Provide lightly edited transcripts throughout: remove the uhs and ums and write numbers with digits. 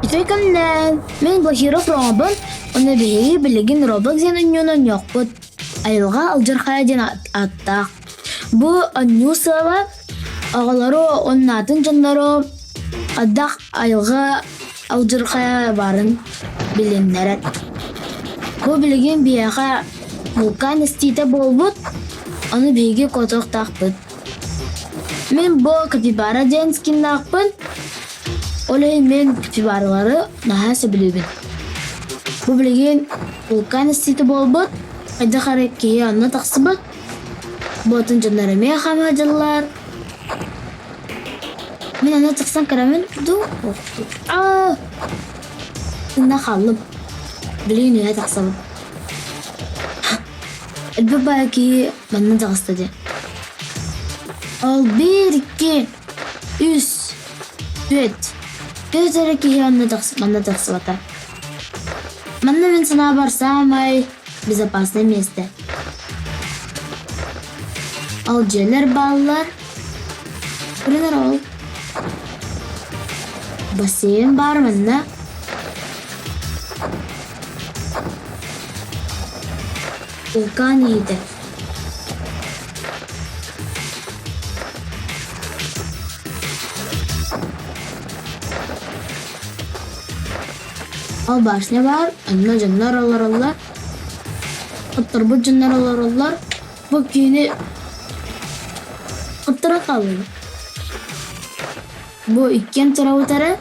Үтүө күннээн! Мин Блохиров Ромабын, уонна биһиги билигин Roblox диэн оонньууну оонньуохпут. Айылҕа алдьархайа диэн ааттаах. Бу оонньуу сыала оҕолору уонна атын дьоннору хайдах айылҕа алдьархайа баарын билиннэрэр. Бу билигин биһиэхэ вулкан эстиитэ буолбут, ону биһиги куотуохтаахпыт. Мин бу капибара диэн скиннаахпын, ол иһин мин капибаралары наһаа сөбүлүүбүн. Бу билигин вулкан эстиитэ буолбут, хайдах эрэ киһи онно тахсыбыт, буотун дьоннор эмиэ хаама сылдьаллар. Мин онно тахсан көрөмүн дуу? Аа! Тынна хааллым. Билигин үөһэ тахсабын. Элбэх баайы киһи манна таҕыста дии. Ол биир, икки, үс, түөрт. Түөрт эрэ киһи онно манна тахсыбата. Манна мин санаабар саамай безопасное место. Ол дьиэлэр бааллар. Например, ол бассейн баар манна. Вулкан иһитэ. Ол башня баар, онно дьоннор олороллор. Хотторбут дьоннор олороллор. Бу киһини хотторо хааллылар. Бу иккиэн турабыт эрэ,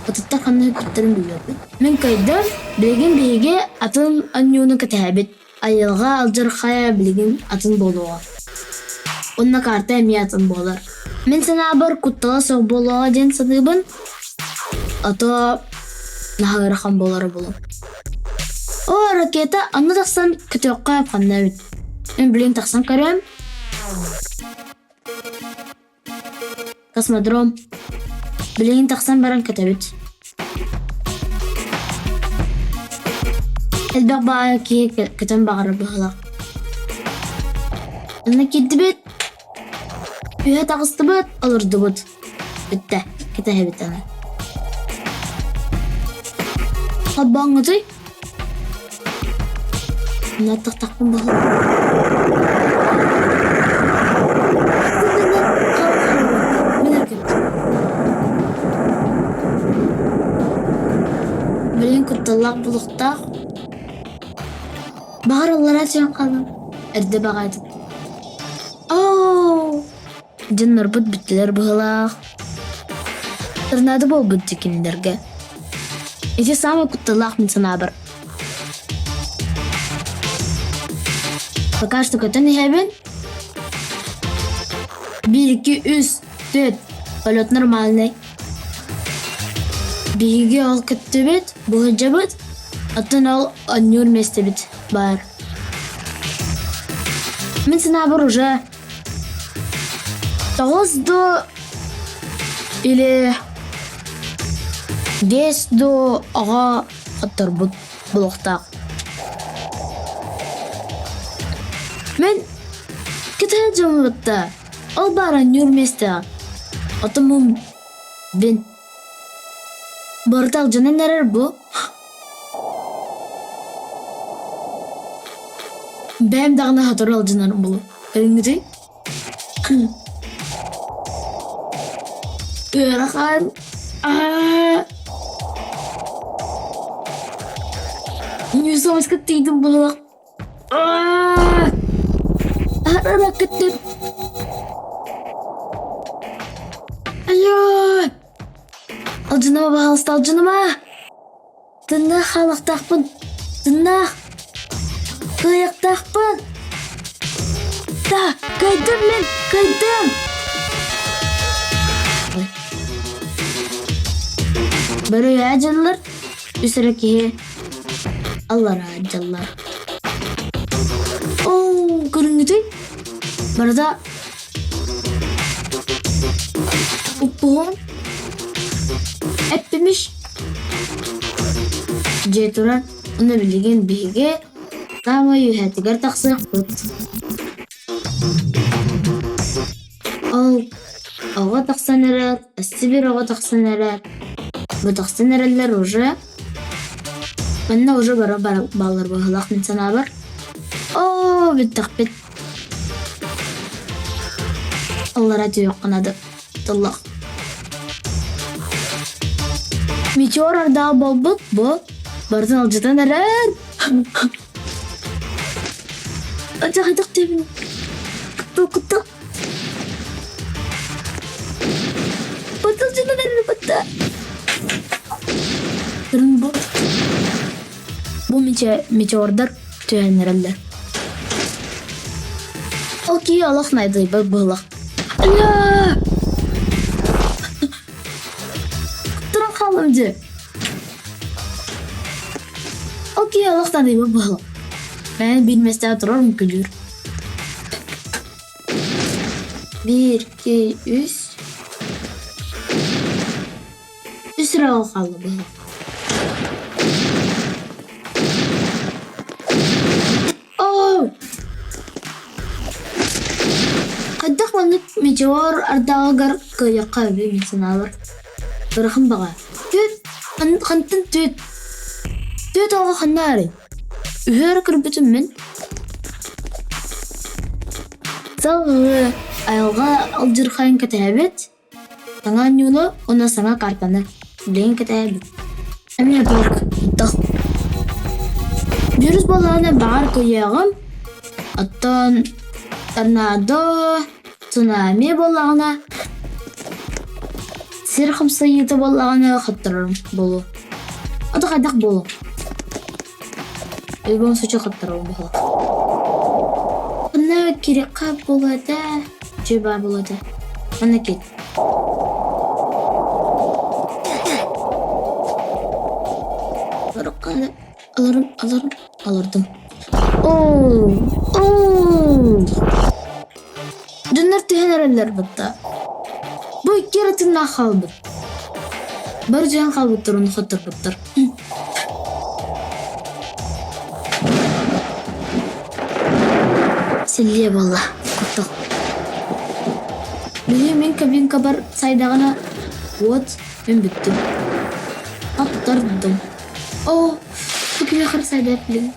атыттар ханна сүппүттэрин билбэппин. Мин кыайдым, билигин биһиги атын оонньууну кэтэһэбит. Айылҕа алдьархайа билигин атын буолуоҕа. Уонна карта эмиэ атын буолар. Мин санаабар куттала суох буолуоҕа диэн саныыбын, а то наһаа ыарахан буолара буолуо. Оо, ракета онно тахсан көтүөххэ ханна эбит. Мин билигин тахсан көрөм. Космодром. Билигин тахсан баран көтөбүт. Элбэх баҕайы киһи көтөн баҕарар быһыылаах. Онно киирдибит, үһэ таҕыстыбыт, олордубут. Бүттэ, кэтэһэбит аны. Холбооҥҥутуй? Тахтахпын Билигин кутталлаах булуктаах. Баҕар аллараа түһэн хаалан эрдэ баҕайытык. Оо! Дьоннорбут бүттүлэр быһыылаах. Торнадо буолбут дии кинилэргэ. Ити саамай кутталлаах мин санаабар. Пока что көтөн иһэбин. Биир, икки, үс, түөрт. Полет нормальный. Биһиги ол көттүбүт, быһыдьабыт, оттон ол оонньуур миэстэбит баар. Мин санаабар уже Тоҕус дуу или биэс дуу оҕо хотторбут буолуохтаах. Мин кытыһа дьоммутта ол баара ньуур миэстэҕэ отоммун бин барыта алдьанан эрэр бу Бэйэм даҕаны сотору алдьанарым буолуо. Көрүҥҥүтүй? Ыарахан. Аа. Ньусовска тиийдим буолуох. Аа. Аһара кыттым. Айой! Алдьаныма, баһаалыста, алдьаныма! Тыннаах хаалыахтаахпын, тыннаах, кыайыахтаахпын. Да, кыайдым мин, кыайдым! Бары үөһээ дьыллар, үс эрэ киһи аллараа дьыллар. Оо, көрүҥҥүтүй? Барыта Уппуһун эппимиш Дьиэ турар, уонна билигин биһиги саамай үөһээтигэр тахсыахпыт. Ол оҕо тахсан эрэр, өссө биир оҕо тахсан эрэр. Бу тахсан эрэллэр уже. Манна уже бара бааллар быһыылаах мин санаабар. Оо, бүттэхпит. Аллара түһүөххэ наада. Тыллах. Метеор ардаҕа буолбут бу. Барытын алдьатан эрэр. Хайдах диэбин. Куттал, куттал. Бытылдьытан эрэр бытта. Көрүҥ бу. Бу метеордар түһэн эрэллэр. Ол киһи олох найдыйбат быһылах. Ля! Туран хааллым дьэ. Ол киһи олох надыйбат быһылах. Бэйэн биир миэстэҕэ турар күлүүр. Биир, икки, үс. Үс эрэ оҕо хаалла быһылах. Оо! Хайдах маннык метеор ардаҕыгар кыайыахха эбий мин санаабар. Ыарахан баҕа. Түөт, хантан түөт? Түөт оҕо ханна арый? Үһү эрэ көрбүтүм мин. Салгыы айылҕа алдьархайын кэтэһэбит. Саҥа оонньууну уонна саҥа картаны билигин кэтэһэбит. Эмиэ парк тах. Вирус буоллаҕына баҕар кыайыаҕым. Оттон торнадо, цунами буоллаҕына сир хамсайыыта буоллаҕына хотторорум буолуо. Ото хайдах буолуо? В любом случае хотторорум буолуо. Онно кириэххэ буолуо этэ, үчүгэй баар буолуо этэ. Манна кит. Аларым, аларым, алардым. Оо, оо! Дьоннор түһэн эрэллэр батта. Бу икки эрэ тыыннаах хаалбыт. Бары дьиэн хаалбыттар уонна хотторбуттар. Силлиэ буолла, куттал. Билигин мин кабинкабар сайдаҕына уот мин бүттүм. Аттардым. Оо, бу кимиэхэ эрэ сайдап билигин.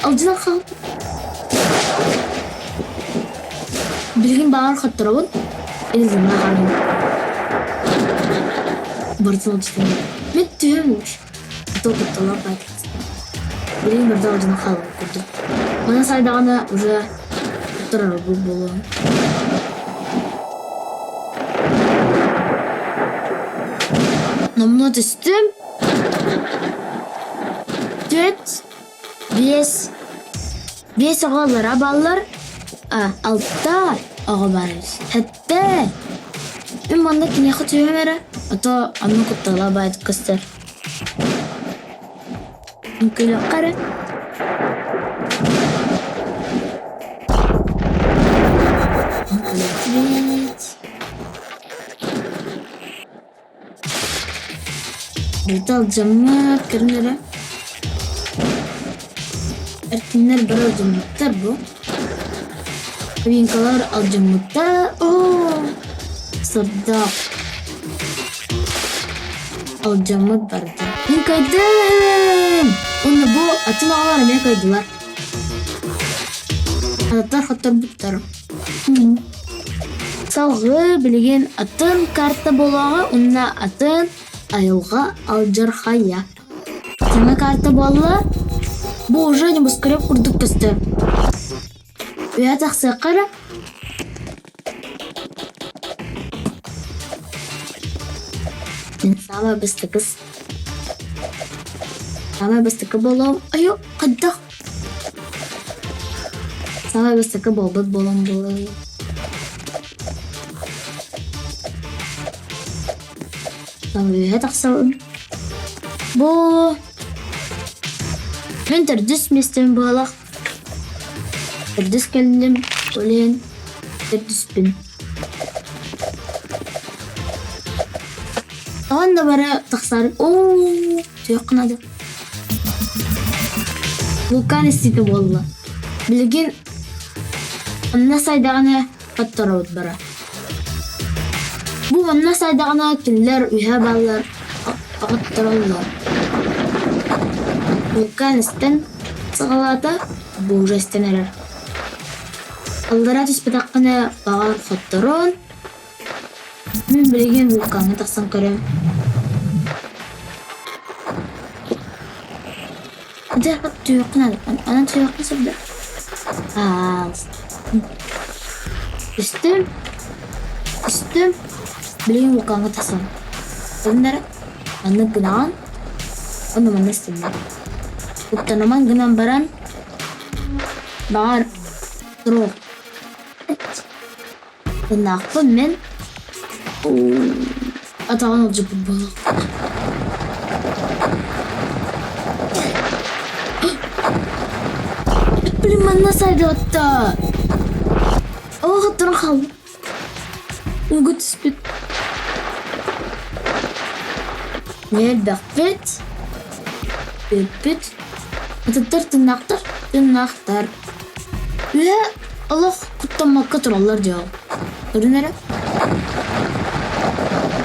Алдьанан хаалбыт. Билигин баҕар хотторобун, илдьиннэ хаалым. Барытын алдьатан. Мин түһэм уж. А то кутталлаах баайдык. Билигин барыта алдьанан хаалбыт курдук. Манан сайдаҕына уже хотторорбут буолуо. Номнуо түстүм. Түөрт, биэс, биэс оҕо аллара бааллар, а алта оҕо баар эбит. Сэттэ. Мин манна киниэхэ түһүөм эрэ, а то онно куттала баайдык көстөр. Үҥкүүлүөххэ эрэ. Үҥкүүлээтибит. Барыта алдьаммыт, көрүҥ эрэ. Эркиннэр бары алдьаммыттар бу. Кабинкалар алдьаммыттар. Оо, сордоох. Алдьаммыт барыта. Мин кыайдым! Уонна бу атын оҕолор эмиэ кыайдылар. Ататтар хотторбуттар. Салгыы билигин атын карта буолуоҕа уонна атын айылҕа алдьархайа. Саҥа карта буолла, бу уже небоскреб курдук көстөр. Үөһэ тахсыахха эрэ. Саамай бастакыс. Саамай бастакы буолуом. Айо, хайдах? Саамай бастакы буолбут буолан буолуо. Үөһэ тахсабын. Бу мин төрдүс миэстэм буолах. Төрдүс кэллим, ол иһин төрдүспүн. Тоҕон да бары тахсар оо түөх гынады. Вулкан эстиитэ буолла. Билигин онно сайдаҕына хотторобут бара. Бу манна сайдаҕына кинилэр үһэ бааллар, оҕоттороллор. Вулкан истэн саҕалаата, буужа истэн эрэр. Аллара түспэтэххинэ баҕар хотторон, мин билигин вулкаҥҥа тахсан көрөм. Дьэ, түһүөххүн онон түһүөххүн сөп да? Түстүм, түстүм, билигин вулкаҥҥа тахсан. Онно маннык гынаҕын, онно манна истиннэр. Куттаныман гынан баран, баҕар, туруох. Тыыннаахпын мин атаҕын алдьаппыт буолуох. Блин, манна сайдыатта. Олох оттон хаалбыт. Ууга түспүт. Элбэхпит. Бүппүт. Атыттар тыыннаахтар, тыыннаахтар. Үһэ олох куттаммакка тураллар дьэ ол. Көрүн эрэ.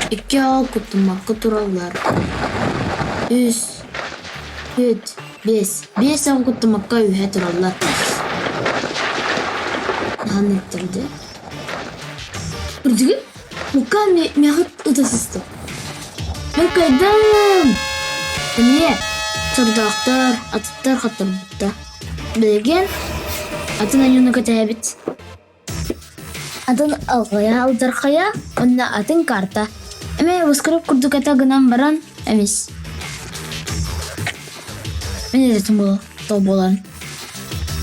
Икки оҕо куттаммакка тураллар. Үс, үт, биэс. Биэс оҕо куттаммакка үһэ тураллар. Хаһан ыттарды? Кырдьыгы? Лука миэхэ ыта сыста. Мин кыайдым! Эмиэ сордоохтор, атыттар хотторбуттар. Билигин атын ойууну кэтэһэбит. Атын алҕайа алдьархайа уонна атын карта. Эмиэ выскрып курдук этэ гынан баран эмис. Мин этим буолуо, то буолан.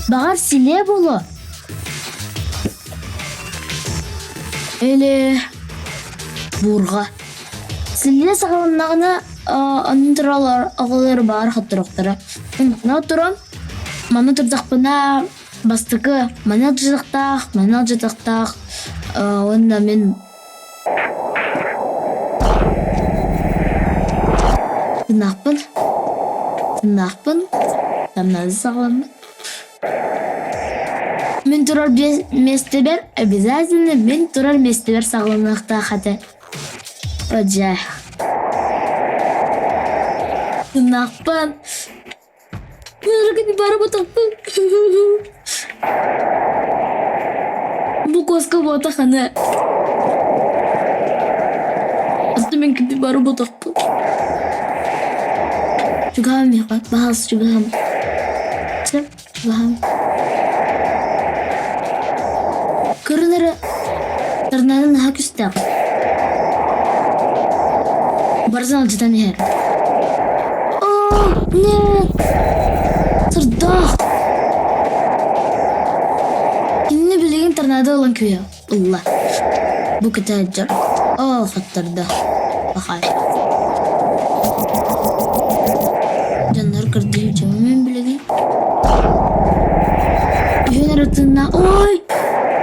Баҕар силиэ буолуо. Или буурҕа. Силиэ саҕаланнаҕына оннун тураллар оҕолор баар хотторохторо. Онно туран Манна турдахпына бастакы манна алдьатахтаах, манна алдьатахтаах уонна мин тыыннаахпын, тыыннаахпын, тамназы саҕаламмыт. Мин турар миэстэбэр обязательно мин турар миэстэбэр саҕаланыахтаах этэ. Дьэ. Тыыннаахпын. Бара Бу куоска буотах аны. Аты мин кипи бары ботахпын. Чугаһым миэхэ, баһаас чугаһым. Чэ, чугаһым. Көрүн эрэ, торнадо наһаа күстээх. Барытын алдьатан иһэр. Оо, нет! Сырдаах! Кинини билигин торнадо ылан күүһэ ылла. Бу кэтэ дьон. Оо, хоттордо. Пахай. Дьоннор көрдүүр дьоммун билигин. Үһүн эрэ тыынна. Ой!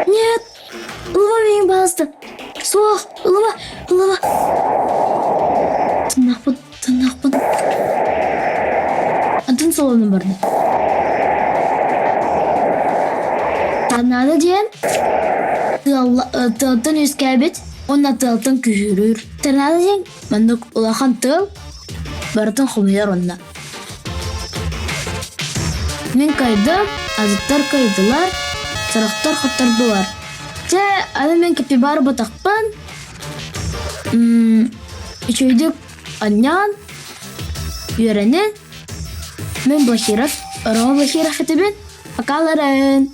Нет! Ылыма миигин баҕаста. Суох, ылыма, ылыма. Тыыннаахпын, тыыннаахпын. Атын солону барда. Торнадо диэн тыалтан үөскээбит уонна тыалтан күһүрүүр. Торнадо диэн маннык улахан тыал барытын хомуйар онно. Мин кыайдым, атыттар кыайдылар, сорохтор хоттордулар. Чэ, аны мин капибара ботахпын, үчүгэйдик анньан, үөрэнин. Мин Блохиров, Рома Блохиров этибин. Пока-ларын!